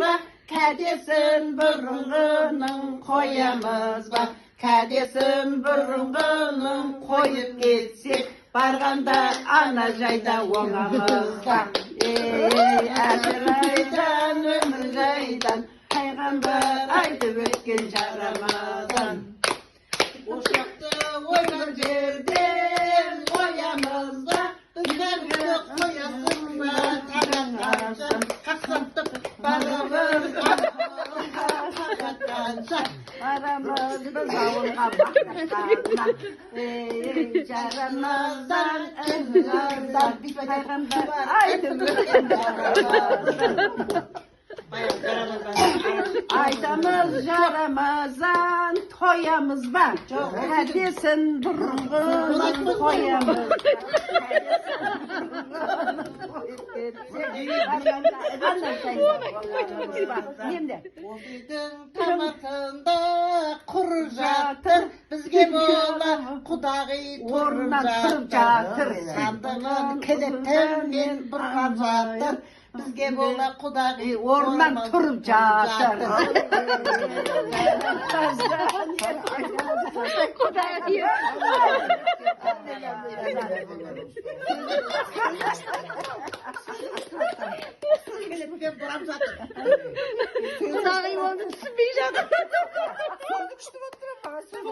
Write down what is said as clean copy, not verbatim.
ба? Кәдесін бұрынғының қоямыз ба? Кәдесін бұрынғының қойып кетсек, барғанда ана жайда оңамыз ба? Ей, әзірайдан, өмір жайдан, пайғамбар айтып өткен жарамазан. Ошақты ойған жерден қоямыз ба? Біздерді қоясың ба? Таң қақсатып барамыз атқанша. Барамыз біз ауылға бақытқаннан. Ей, жарамазан, жарамазан, пайғамбар айтып өткен жарамазан. Айтамыз жарамазан, тоямыз ба? Кәдесін бұрынғының қоямыз ба? Қойып кетсек, барғанда ана жайда оңамыз ба? Енді Осы үйдің тамасында құр жатыр, бізге бола құдағи тұрып орнынан тұрып жатыр. жатыр. Сандығын кілетімен бұрған жатыр, бізге бола құдағи орнынан тұрып жатыр. Құдағи. Кілетпен бұрап жатыр. Құдағи оны түсінбей жатыр. Күшті болып тұр маған сөзі.